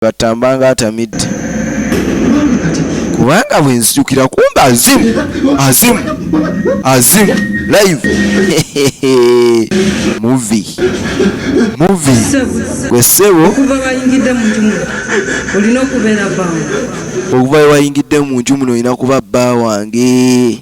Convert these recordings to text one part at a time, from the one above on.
Gattamba nga atamidde kubanga bwe nzijukira kumba azimu azimu azimu live movie movie gwe ssebo okuva wayingidde mu nju muno olina okubeera bbaawo okuva wayingidde mu nju muno olina kuba bba wange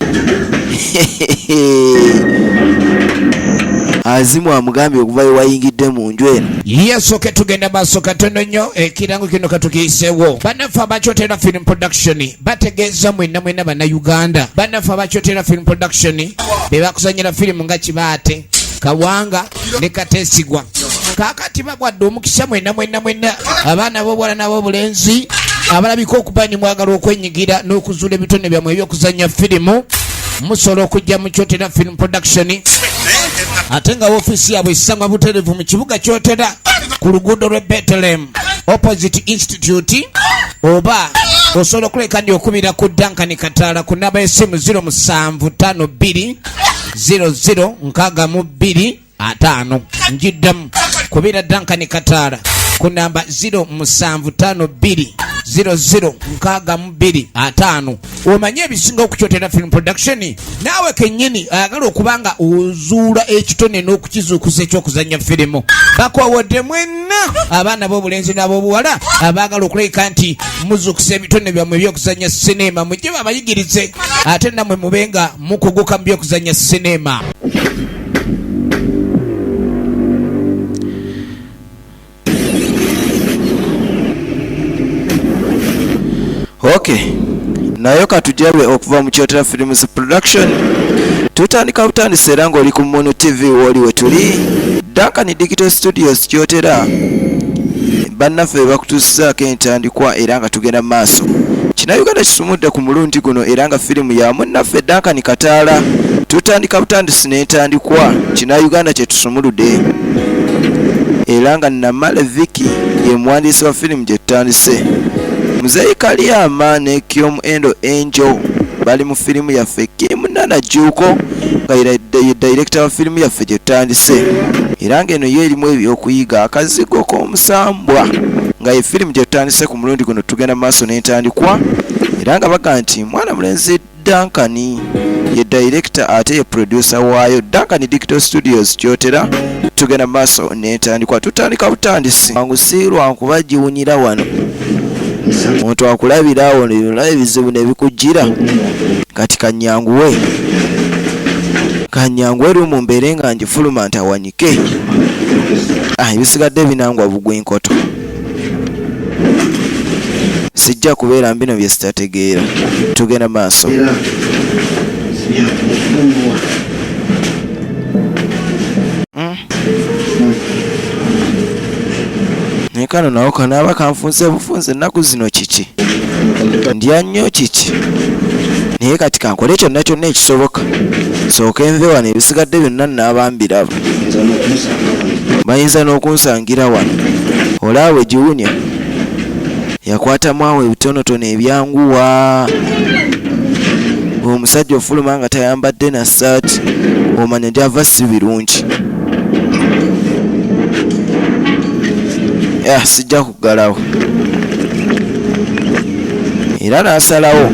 azimu amugambye okuva wewayingidde mu nju eno yesoke tugenda maaso katono nnyo ekirango kino katukiyisewo bannaffe abakyotera film production bategeeza mwenna mwenna bannayuganda bannaffe abakyotera film production be bakuzanyira firimu nga kibaate kawanga ne katesigwa kakati bagwadde omukisa mwenna mwenna mwenna abaana b'obuwala n'ab'obulenzi abalabika okuba ni mwagala okwenyigira n'okuzuula ebitone byammwe eby'okuzannya firimu musobola okujja mu kyotera film production ate nga ofiisi yaabwe esangwa buterevu mu kibuga kyotera ku luguudo lw'e Bethlehem opposite institute oba osobola okuleka ndi okubira ku Duncan Kataala ku namba y'essimu 0752 00 62 50. Njiddamu kubira Duncan Kataala ku namba 0752 00 62 50 omanye ebisinga okukyotera film production naawe kennyini ayagala okuba nga ozuula ekitone n'okukizuukusa eky'okuzannya firimu bakwawodde mwenna abaana b'obulenzi n'ab'obuwala abaagala okulabika nti muzuukusa ebitone byammwe eby'okuzannya sineema mujje babayigirize ate nammwe mube nga mukuguka mu by'okuzannya sineema. Ok, nayo katujabe okuva mu Kyotera Films Production. Tutandika butandisi era ng'oli ku Munu TV woli wetuli Duncan Digital Studios Kyotera bannaffe bakutuusizaako entandikwa era nga tugenda mu maaso. Kinnayuganda kisumudde ku mulundi guno era nga firimu ya munnaffe Duncan Kataala. Tutandika butandisi n'entandikwa Kinnayuganda kye tusumulude era nga Namale Vicky ye muwandiisi wa firimu gye tutandise. Muzeeyi Kaliyama ne Kyom Endo Angel bali mu firimu yaffe Kim Nana Jjuuko nga ye dayirekita wa firimu yaffe gye tutandise era ng'eno yo erimu ebyokuyiga akazigo k'omusambwa nga ye firimu gye tutandise ku mulundi guno. Tugenda mu maaso n'entandikwa era nga baga nti mwana mulenzi Duncan ye dayirekita ate ye producer waayo Duncan Digital Studios Kyotera. Tugenda mu maaso n'entandikwa, tutandika butandisi wangu si lwankuba giwunyira wano omuntu akulabira awo olaba ebizibu ne bikujjira. Kati kanyanguwe kanyanguwe lumu mbeere nga ngifuluma ntawanyike, ebisigadde binangwa bugwa enkoto. Sijja kubeera mbino bye sitategeera. Tugenda maaso. Naye kano nawo kanaaba kanfunze bufunze ennaku zino. Kiki ndya nnyo kiki? Naye kati kankole kyonna kyonna ekisoboka sooka enve wano, ebisigadde byonna naaba mbiraba. Bayinza n'okunsangira wano. Olaawe giwunya yakwatamu awo ebitonotono ebyanguwa. Omusajja ofuluma nga tayambadde na ssaati, omanya gyava si birungi. Sijja kuggalawo. Era n'asalawo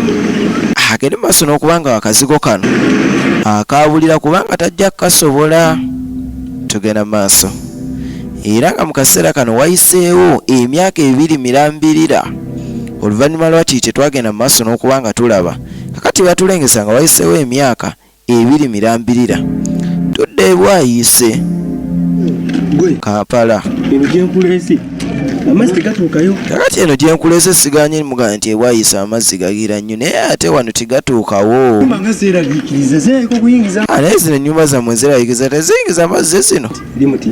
agende maaso n'okuba nga akazigo kano akaabulira kubanga tajja kukasobola. Tugenda maaso era nga mu kaseera kano wayiseewo emyaka 2 mirambirira oluvannyuma lwa kiri kye twagenda mu maaso n'okuba nga tulaba. Kakati batulengesa nga wayiseewo emyaka 2 mirambirira tudde ebwayiise Kampala. Eno gyenkuleese amazzi tegatuukayo. Kakati eno gyenkuleese siganye mugamba nti ebwayiise amazzi gagira nnyo, naye ate wano tegatuukawo. Nyumba nga zeeraliikiriza, zirabika okuyingiza. Naye zino ennyumba zammwe zirabikiriza teziyingiza mazzi zino. Ndi muti.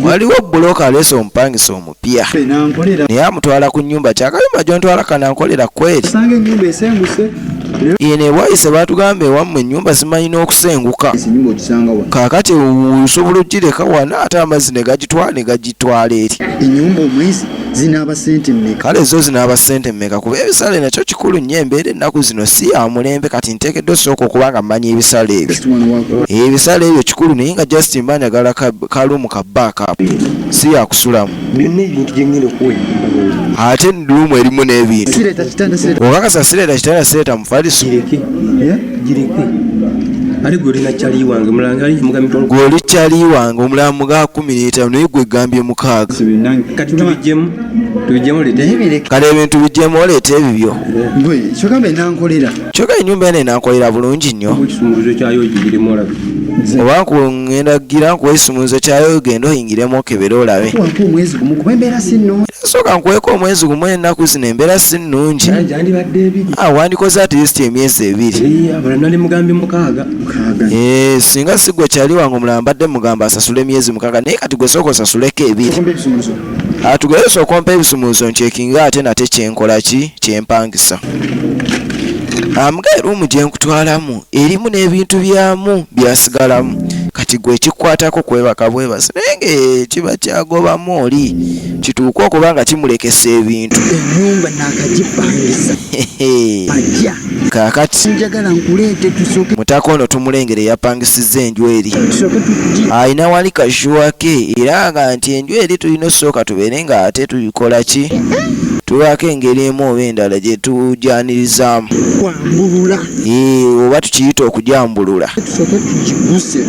Waliwo bbulooka aleese omupangisa omupya naye amutwala ku nnyumba kyakayumba gyontwala kanankolera kweri. Osanga ennyumba esenguse. Eno ebwayise baatugamba ewammwe ennyumba zimanyi n'okusenguka. Enyumba ogisanga wano. Kaakati osobola ogireka wano ate amazzi ne gagitwala ne gagitwala eri. Enyumba omwezi zinaaba sente mmeka? Kale zo zinaaba ssente mmeka? Kuba ebisale nakyo kikulu nnyo, embeera ennaku zino si ya mulembe, kati nteekeddwa osooka okuba nga mmanyi ebisale ebyo. Just wano wako. Ebisale ebyo kikulu, naye nga just mba njagala ka room ka backup, si yakusulamu. Byonna ebintu gye ngenda okuwa ennyumba. Ate room erimu n'ebintu. Sireeta kitanda, sireeta. Okakasa sireeta kitanda, sireeta mufaliso? Gireke. Gireke. Ate gwe olina kyali wange mulanga ali muga mitwalo. Gwe oli kyali wange omulala muga 15, naye gwe gambye 6. Kati tubijjemu, tubijjemu oleete. Kale ebintu bijjemu oleete ebibyo. Gwe kyogamba enankolera. Kyokka ennyumba eno enankolera bulungi nnyo. Ekisumuluzo kyayo ogigiremu olabe. Oba ngenda gira nkuwa ekisumuluzo kyayo, ogende oyingiremu okebere olabe. Wampa omwezi gumu kuba embeera si nnungi. Sooka nkuweeko omwezi gumu, ennaku zino embeera si nnungi. Gyandibadde 2. Ah, wandikoze at least emyezi 2. Abalala nali mugambye 6. 6. Eh, singa si gwe kyali wange omulala mbadde mugamba asasule emyezi 6, naye kati gwe sooka osasuleko 2. Okumpa ebisumuluzo. Atugere sooka ompa ebisumuluzo ncekinga ate nate kyenkola ki kyempangisa. Amuga eruumu gye nkutwalamu erimu n'ebintu byamu byasigalamu, kati gwe ekikwatako kwebaka bwebasi, naye ng'ekiba kyagobamu oli kituuke okuba nga kimulekesa ebintu. Ennyumba naakagipangisa. Ajja. Kaakati Njagala nkuleete tusooke. Mutaka ono tumulengere yapangisizza enju eri. Tusooke tugi. Alina wali kashuwa ke era nga nti enju eri tulina osooka tubeere nga ate tuyikola ki, tubaako engeri emu oba endala gye tujaanirizaamu. Kwambulula. Oba tukiyita okujambulula. Tusooke tugiguse.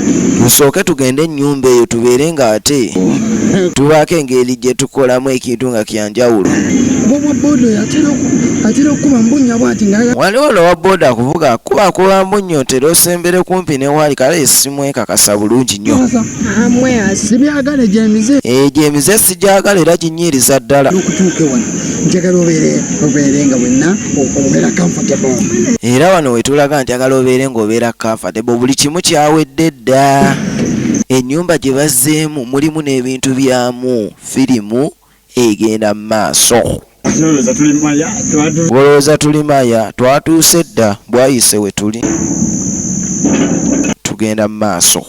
Tusooke tugende ennyumba eyo tubeere nga ate tubaako engeri gye tukolamu ekintu nga kyanjawulo. Owa boda oyo atera okukuba mbunnya bw'ati nga Waliwo ono owa boda akuvuga akuba akuba mbunnyo ntera osembere kumpi ne waali, kale simwekakasa bulungi nnyo. Sibyagala egy'emize. Egyo emize sigyagala era ginyiiriza ddala. Okutuuka wano njagala obeere nga wenna obeera comfortable. Era wano wetulaga njagala obeere ng'obeera comfortable, buli kimu kyawedde dda. Ennyumba gye bazzeemu mulimu n'ebintu byamu, firimu egenda mu maaso. Olowooza tuli maya, twatuuse dda, bwayise we tuli tugenda mu maaso.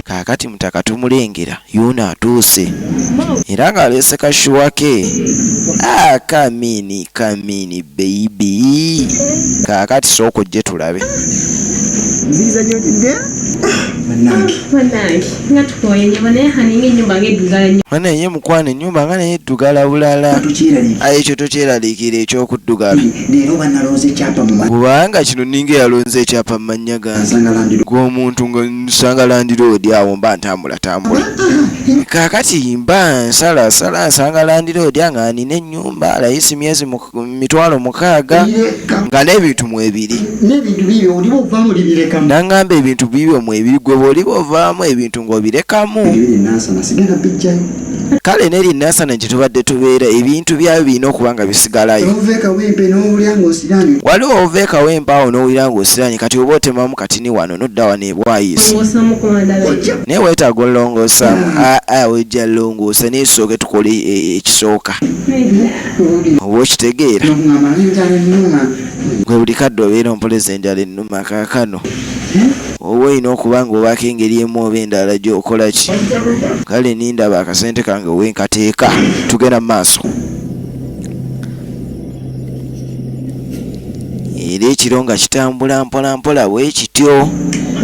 Kaakati mutaka tumulengera yuno atuuse era ng'aleese kashuwa ke. Ah, kamini kamini baby, kaakati sooka ojje tulabe. Nziza gy'otidde bannange. Bannange nga tukooye nnyo, naye haninga ennyumba ng'eddugala nnyo. Bana ye mukwano, ennyumba nga naye eddugala bulala. Tukyeraliikira. Aye ekyo tokyeraliikira eky'okuddugala. Leero banalonze ekyapa mu Kubanga kino ninga eyalonze ekyapa mu mannya gange. Nsanga landlord. Gw'omuntu nga nsanga landiroodi awo mba ntambula tambula. Kaakati mba nsalasala nsanga landiroodi nga nina ennyumba layisi myezi 600,000 nga n'ebintu mwebiri. N'ebintu bibyo oliba ovaamu libirekamu. Nangamba ebintu bibyo mwebiri, gwe bw'oliba ovaamu ebintu ng'obirekamu. Ebiri Nansana sigenda bijjayo. Kale n'eri Nansana gye tubadde tubeera ebintu byayo birina okuba nga bisigalayo. Ova e Kawempe n'owulira ng'osiraanye. Waliwo ova e Kawempe awo n'owulira ng'osiraanye, kati oba otemamu katini wano n'odda wano ebwayise. Longoosamu kuba ndala. Naye weetaaga olongoosaamu. Aa, ojja longoosa naye tusooke tukole ekisooka. Oba okitegeera? N'okungamba enjala ennuma. Gwe buli kadde obeera ompoleza enjala ennuma. Kaakano oba olina okuba ng'obaako engeri emu oba endala gy'okola ki. Kale nindaba akasente kange wenkateeka, tugenda mu maaso. Era ekiro nga kitambula mpola mpola bwe kityo.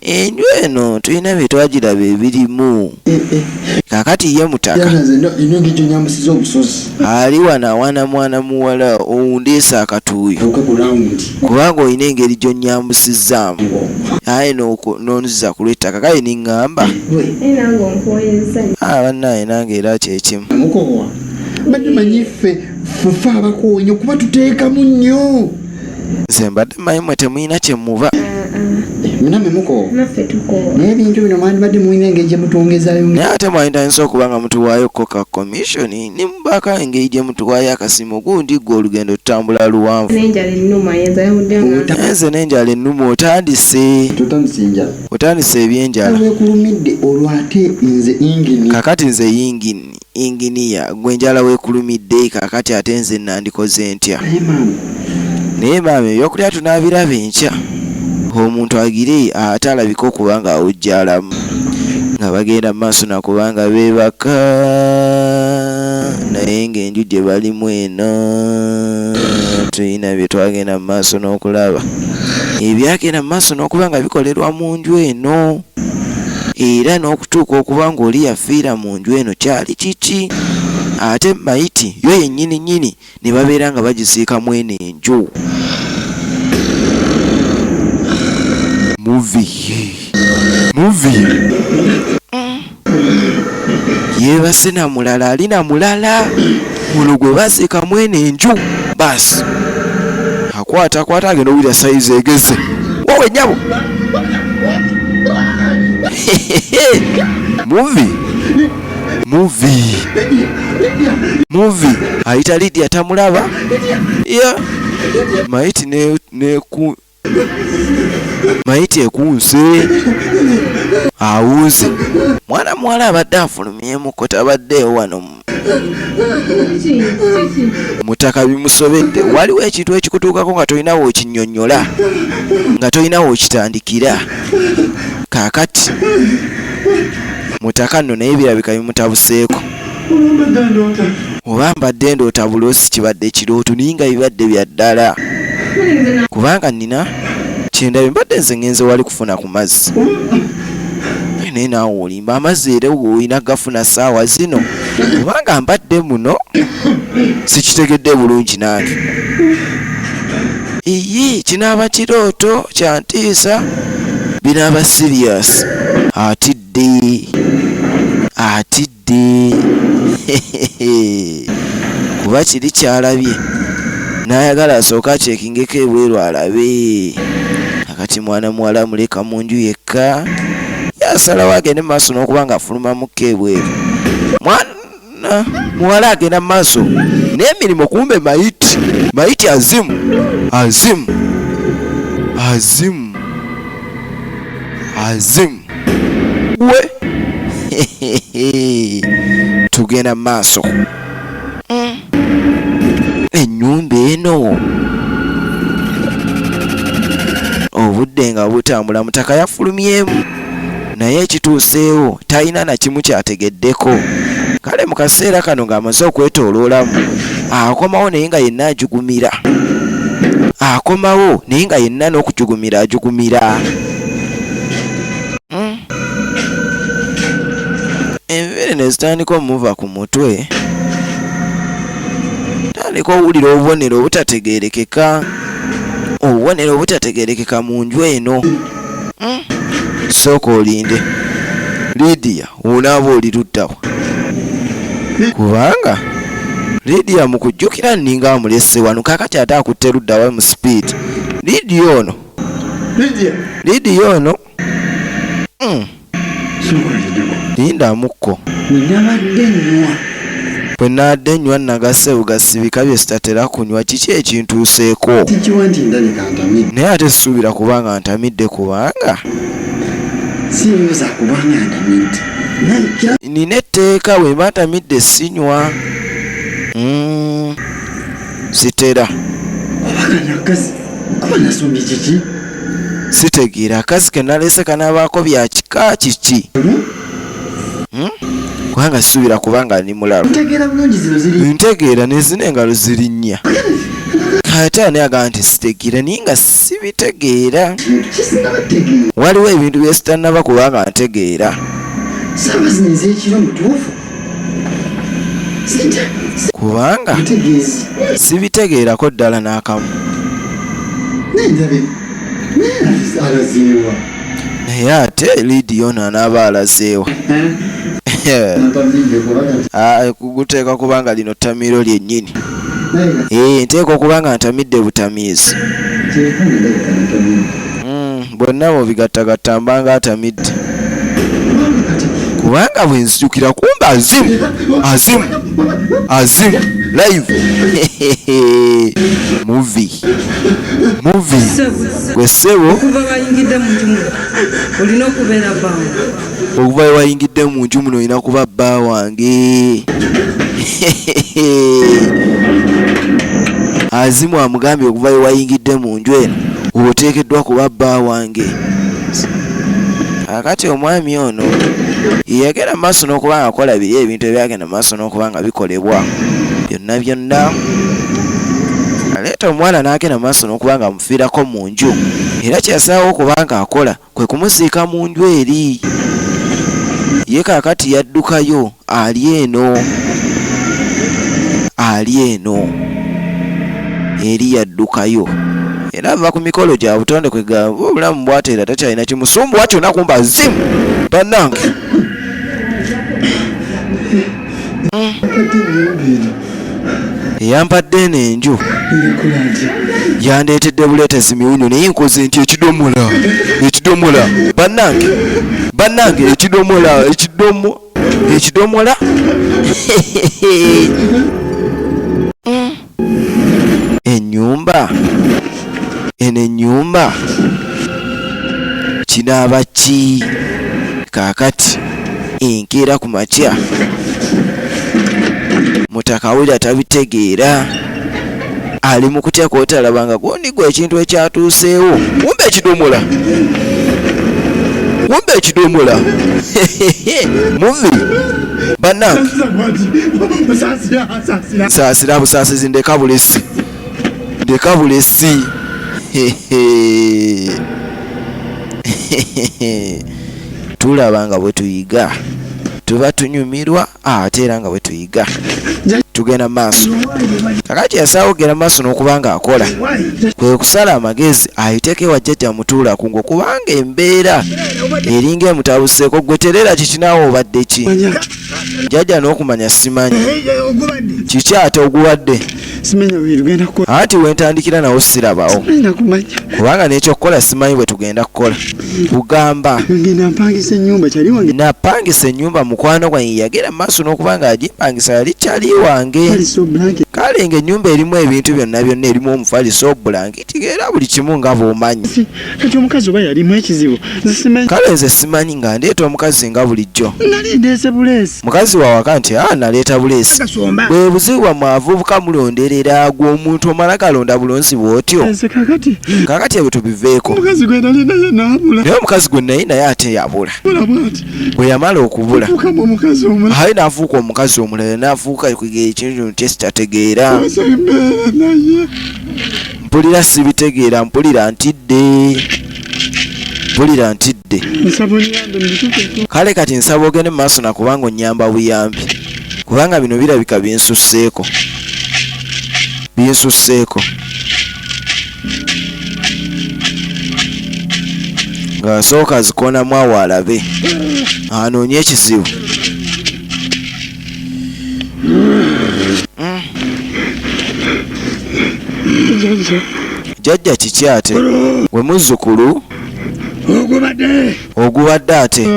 Enju eno tulina bye twagiraba ebirimu. Kaakati ye mutaka Ino engeri gyonyambusiza obusozi. Ali wano awaana mwana muwala owundeesa akatuuyo. Tuuke ku rawundi. Kubanga olina engeri gy'onnyambusizaamu aye n'onziza ku lw'ettaka, kale niŋŋamba. Naye nange onkooyezza nnyo. Ah, bannaaye nange era kyekimu. Mukoowa mbadde manyi ffe ffe abakooye kuba tuteekamu nnyo. Nze mbadde mmanyi mmwe temulina kye muba. Nammwe mukoowa. Naffe tukoowa. Naye ebintu bino mwandibadde mulina engeri gye mutwongezaayo. Naye ate mwanditandise okuba nga mutuwaayo ko ka commission ne mubaako engeri gye mutuwaayo akasiimo, gundi ggwe olugendo tutambula luwanvu. N'enjala ennuma yenza yawudde nga. Naye nze n'enjala ennuma otandise. Totandise enjala. Otandise ebyenjala. Weekulumidde olwo ate nze ingini. Kaakati nze yingini, inginiya, gwe enjala weekulumidde, kaakati ate nze nandikoze ntya? Naye maama. Naye maama ebyokulya tunaabiraba enkya. Omuntu agire ate alabika okuba nga awujjalamu. Nga bagenda mu maaso nakuba nga beebaka naye ng'enju gye balimu eno tulina bye twagenda mu maaso n'okulaba ebyagenda mu maaso n'okuba nga bikolerwa mu nju eno era n'okutuuka okuba ng'oli yafiira mu nju eno kyali kiki ate mayiti yo yennyini nnyini ne babeera nga bagiziika mu eno enju. Movie. Movie. Yeebase na mulala ali na mulala ono gwe baziika mu eno enju baasi akwata akwata agenda owulira sayizi egeze wowe nyabo Movie. Movie. Movie. Ayita Lydia tamulaba. Yeah. Maiti ne ne ku Maiti ekunse. Awunze. Mwana muwala abadde afulumyemuko tabaddeewo wano. Mutaka bimusobedde. Waliwo ekintu ekikutuukako nga tolina w'okinnyonnyola, nga tolina w'okitandikira. Kaakati Mutaka nno naye birabika bimutabuseeko. Oba mbadde ndoota buloosi kibadde kirooto naye nga bibadde bya ddala kubanga nnina kyendabye mbadde nze ngenze wali kufuna ku mazzi naye naawe olimba amazzi era olina gafuna ssaawa zino kubanga mbadde muno sikitegedde bulungi nange iyi kinaaba kirooto kya ntiisa binaaba sirias atidde atidde kuba kiri kyalabye n'ayagala asooke akyekingeko ebweru alabe akati mwana muwala muleka mu nju yekka yasalawo agende mu maaso n'okuba nga afulumamuko ebweru mwana muwala agenda mu maaso n'emirimu kumbe mayiti mayiti azimu azimu azimu azimu we tugenda mu maaso ennyumba eno obudde nga butambula mutaka yafulumyemu naye ekituuseewo talina na kimu kyategeddeko kale mu kaseera kano ng'amaze okwetooloolamu akomawo naye nga yenna ajugumira akomawo naye nga yenna n'okujugumira ajugumira hmm. Enviiri ne zitandika omuva ku mutwe tandika owulira obubonero obutategeerekeka obubonero obutategeerekeka mu nju eno hmm. Sooka olinde Lydia onaaba oli luddawa kubanga Lydia mu kujjukira nninga amulese wano kaakati ate akutte luddawa mu sipiidi Lydia ono Lydia ono hmm. Lindamukko. Bwe naadde nnywa nagasse bugassi bika bye sitatera kunywa kiki ekintuuseeko? Naye ate sisuubira kuba nga ntamidde kubanga nina etteeka bwe mba ntamidde sinywa. Hmm, sitera. Sitegeera akazi ke naleese kanaabaako bya kika kiki? Hmm? Kubanga sisuubira kuba nga ndi mulalu. Ntegeera nezino engalo ziri nnya. Ate ani agamba nti sitegeera naye nga sibitegeera. Waliwo ebintu bye sitannaba kuba nga ntegeera. Kubanga sibitegeerako ddala n'akamu. Naye ate Lidiya ono anaaba alazeewa? Ah, kuguteeka kubanga lino ttamiiro lyennyini. Eh, nteeka okuba nga ntamidde butamiizi. Mm, bonna bw'obigattagatta mba nga atamidde. Kubanga bwe nzijukira kumbe azimu azimu azimu live movie movie gwe ssebo okuva wayingidde mu nju muno olina okubeera bbaawo okuva wayingidde mu nju muno olina kuba bba wange. Azimu amugambye okuva we wayingidde mu nju eno oteekeddwa kuba bba wange. Kaakati omwami ono yeyagenda mu maaso n'okuba nga akola biri ebintu ebyagenda mu maaso n'okuba nga bikolebwa byonna byonna aleeta omuwala n'agenda mu maaso n'okuba nga amufiirako mu nju era kyeyasalawo okuba nga akola kwe kumuziika mu nju eri ye kaakati yaddukayo ali eno ali eno eri yaddukayo era ava ku mikolo gya butonde kwe gamba obulamu bwateera takyalina kimusumbuwa kyonna kumba zimu bannange Eyampadde eno enju yandeetedde buleetezi miwunyo naye nkoze nti ekidomola ekidomola bannange bannange ekidomola ekidomo ekidomola Ennyumba eno ennyumba kinaaba ki kaakati enkeera ku makya mutaka awulira tabitegeera ali mu kutya kwotalaba nga gundi gwe ekintu ekyatuuseewo kumbe ekidomola kumbe ekidomola muvi banange Saasira busaasizi ndeka bulesi ndeka bulesi tulaba nga bwe tuyiga tuba tunyumirwa ate era nga bwe tuyiga tugenda maaso kakati yasalawo okugenda maaso n'okuba nga akola kwe kusala amagezi ayiteko ewa jjajja mutuula kungo kubanga embeera eringa emutabuseeko gwe terera kikinaawo obadde ki Jajja n'okumanya simanyi. Kiki ate oguwadde? Anti wentandikira nawo sirabawo. Kubanga n'ekyokukola simanyi bwe tugenda kukola. Kugamba. Napangisa ennyumba mukwano gwange yagenda mu maaso n'okuba nga agimpangisa yali kyali wange. Kale ng'ennyumba erimu ebintu byonna byonna erimu omufaliso, obulangiti era buli kimu nga bw'omanyi. Kati omukazi oba yalimu ekizibu nze simanyi. Kale nze simanyi nga ndeeta omukazi nga bulijjo. Nali ndeese buleesi. Mukazi wawaka nti aa naleeta buleesi. Gashumba. Bwe buzibu bwammwe abavubuka mulonderera gwe omuntu omala galonda bulonzi bwotyo. Nze kakati. Kakati ebyo tubiveeko. Omukazi gwe nali naye n'abula. Naye omukazi gwe nali naye ate yabula. Bula bwati. Bwe yamala okubula. Afuukamu omukazi omulala. Aye n'afuuka omukazi omulala n'afuuka ekintu kye sitategeera. Nze mbeera naye. Mpulira sibitegeera mpulira ntidde mpulira ntidde kale kati nsaba ogende mu maaso nakubanga onnyamba buyambi kubanga bino birabika binsusseeko binsusseeko ng'asooka azikoonamu awo alabe anoonye ekizibu Jajja kiki ate we muzzukulu ogubadde ate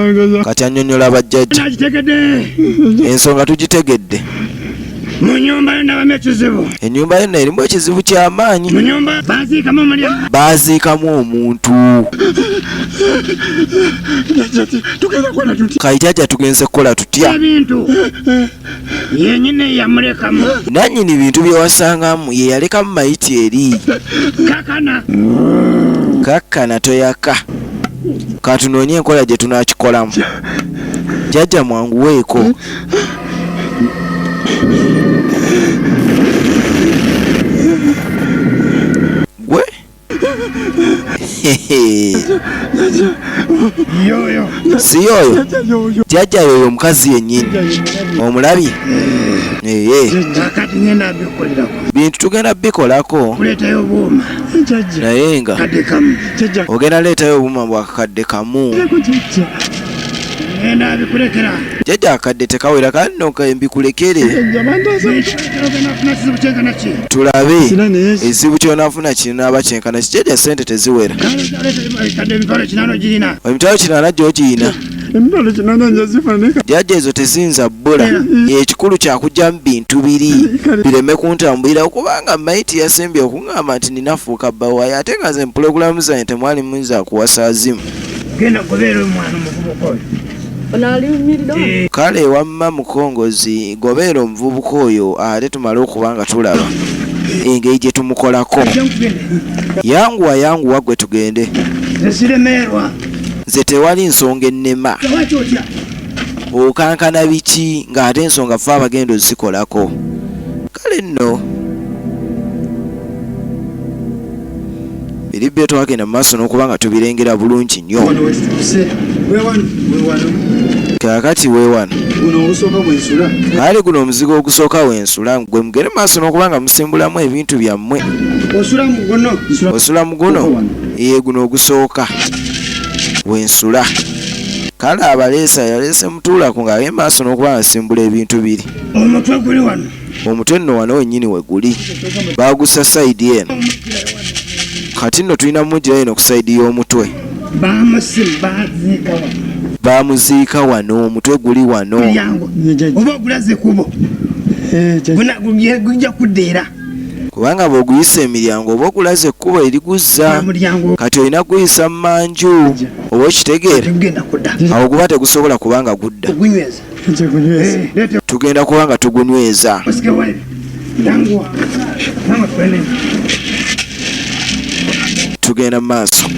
kati annyonnyola bajjajja ensonga tugitegedde mu nyumba yo ndabamu ekizibu ennyumba yo erimu ekizibu ky'amaanyi mu nyumba baziikamu omulya baaziikamu omuntu Kati jajja tugenze kukola tutya? Ebintu yenyini yamulekamu. Nanyini bintu bye wasangamu ye yalekamu mayiti eri. Kakana. Kakkana toyaka. Katunoonye enkola gye tunaakikolamu. Jajja mwanguweeko. Gwe si yoyo jajja yoyo omukazi yennyini omulabye bintu tugenda bikolako naye nga ogenda leetayo obuuma bwakakadde kamu jajja akadde tekawera kanno mbikulekere tulabe ekizibu kyonafuna kinaaba kyenkana ki jajja sente teziwera emitwalo kinaana gyogiyina jajja ezo teziyinza bbula ekikulu kyakugyamu bintu biri bireme kuntambulira kubanga maiti yasembye okungamba nti ninafuuka bba waayo ate nga nze mu pulogulaamu zange temwalimu zakuwasa azimu Genda gobeera omwana omuvubuka oyo. Kale wamma mukongozi gobeera omuvubuka oyo ate tumale okuba nga tulaba. Engeri gye tumukolako. Yanguwa, yanguwa gwe tugende. Nsiremerwa. Nze tewali nsonga ennema. Lwaki otya? Okankana biki ng'ate ensonga ffe abagenda ozikolako? Kale nno biri byo twagenda mu maaso n'okuba nga tubirengera bulungi nnyo. Wano wetutuse. Wewano, wewano. Kaakati weewano. Guno ogusooka bwensula. Kale guno omuzigo ogusooka wensula, gwe mugende mu maaso n'okuba nga musimbulamu ebintu byammwe. Osula mu guno? Osula mu guno? Ee, guno ogusooka wensula. Kale abaleesa yaleese mutuulaku ng'agenda maaso n'okuba nga asimbula ebintu biri. Omutwe guli wano. Omutwe nno wano wennyini we guli, baagussa sayidi eno. Kati nno tulina mumugira eno ku sayidi y'omutwe. Bamusimu baziika wano. Baamuziika wano, omutwe guli wano. Mulyango oba ogulaze kubo gujja kudda era. Kubanga bw'oguyisa emiryango oba ogulaze ekkubo eriguzza. Mulyango. Kati olina kuguyisa mu manju oba okitegeera. Tegugenda kudda. Awo guba tegusobola kubanga gudda. Ogunyweza. Eh, Tugenda kuba nga tugunyweza. Osike wayi. Yanguwa. Nanga twende. Tugenda mu maaso,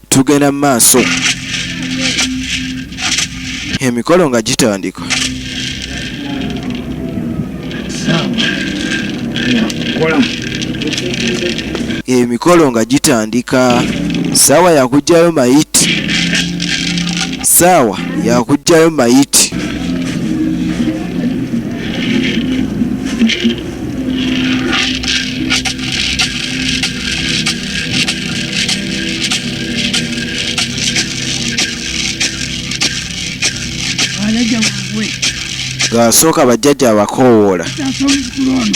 tugenda mu maaso, emikolo nga gitandika. Kola. Emikolo nga gitandika, saawa yakugjayo mayiti, saawa yakugjayo mayiti. Alajja waabwe. Ng'asooka bajjajja abakoowoola. Taasa omukulu ono.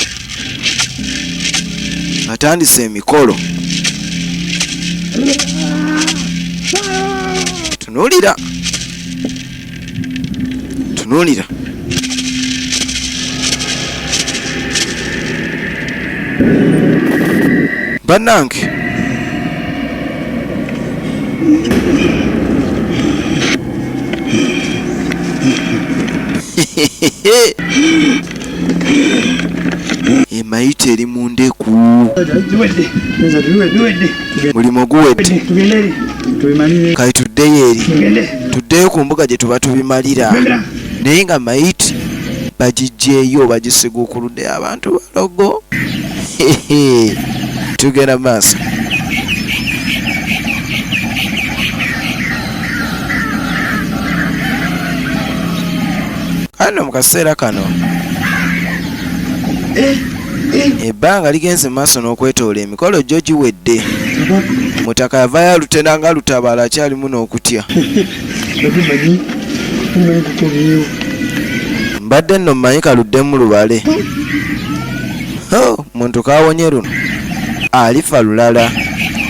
Atandise emikolo. Tunuulira, tunuulira. Bannange, emayiti eri mu ndeku. Biwedde. Biwedde. Mulimu guwedde. Tugende eri. Kale tuddeyo eri. Tugende. Tuddeyo ku mbuga gye tuba tubimalira, naye nga mayiti bagijjeeyo, bagisiguukuludde. Abantu balogo. Tugenda maaso. Kale nno mu kaseera kano ebbanga ligenze maaso n'okwetoola, emikolo gyo giwedde. Mutaka yavayo alutena nga lutabaala, akyalimu n'okutya. Babimanyi. Mumanyi kukomyewo. Mbadde nno mmanyi kaluddemu lubale. Ho, muntu kawonye luno alifa lulala.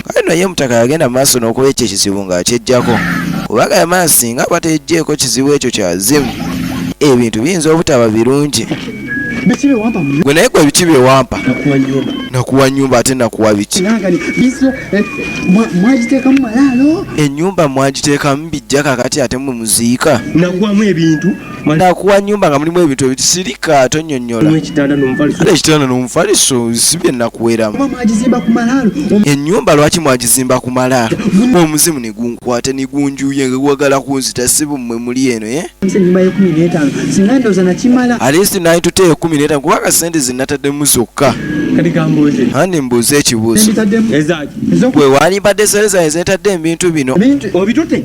Kale nno ye mutaka yagenda maaso n'okuba ekyo ekizibu ng'akyejjako, kubanga yamanya singa batejjeeko kizibu ekyo kyazimu, ebintu biyinza obutaba birungi. Biki bewampa mu Gwe naye gwe biki byewampa? Nakuwa nyumba. Nakuwa nyumba, ate nakuwa biki? Nangani biso mwagiteekamu malaalo. Ennyumba mwagiteekamu bijja, kakati ate mwe muziika. Nakuwamu ebintu. Nakuwa nyumba nga mulimu ebintu ebitisirika, tonnyonnyola. Mulimu ekitanda n'omufaliso. Ate ekitanda n'omufaliso si bye nakuweramu. Oba mwagizimba ku malaalo. Ennyumba lwaki mwagizimba ku malaalo? Omuzimu ne gunkwata ne gunjuye nga gwagala kunzita, si bumwe muli eno, eh? Ennyumba y'ekumi n'etaano singa ndowooza nakimala. At least nayituteeyo 15, kubanga sente ze nataddemu zokka. Kati kambuuze. Andi mbuuze ekibuuzo. Mbitaddemu. Ezaaki? Gwe walimbadde sente zange zetadde ebintu bino. Ebintu Obitutte?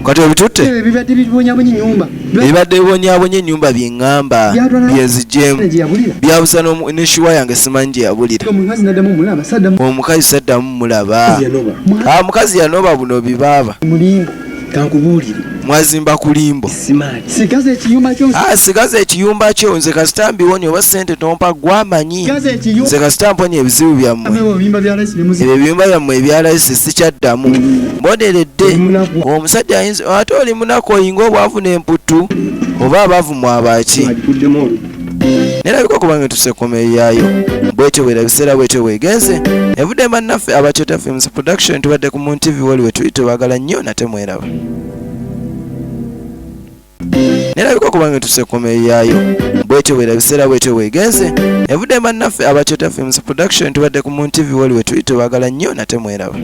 Kati obitutte? Ebyo bibadde bibonyabonya ennyumba. Ebibadde bibonyabonya ennyumba bye ŋŋamba Byatwala- byenziggyemu. Gye yabulira. Byabusa ne shuwa yange simanyi gye yabulira. Omukazi naddamu mulaba, saddamu. Omukazi saddamu mulaba. Yanoba. Ah, mukazi yanoba buno bibaaba. Mulimbo. Kankubuulire. Mwazimba kulimbo. Simaati. Sigaza ekiyumba kyo. Ah, sigaza ekiyumba kyo, nze kasita mbiwonye. Oba sente tompa gwamanyi. Sigaza ekiyumba. Nze kasita mponye ebizibu byammwe. Ebyo ebiyumba bya layisi bimuzi. Ebyo ebiyumba byammwe ebya layisi sikyaddamu, mboneredde. Munaku. Omusajja ayinza ate oli munaku, oyinga obwavu n'emputtu oba abaavu mwabaki. Agikuddemu olwo. Nerabika okuba nga tusekomererayo bwetyo bwera biseera bwetyo bwegenze evudde. Bannaffe Abakyota Films Production, tubadde ku Moon TV, wali we tuli. Tubagala nnyo nate mweraba. Nerabika okuba nga etuuse ku yaayo. Bwetyo bwera ebiseera bwetyo bwegenze. Evudde bannaffe Abakyota Films Production, tubadde ku Moon TV wali we tuli, tubagala nnyo nate mweraba.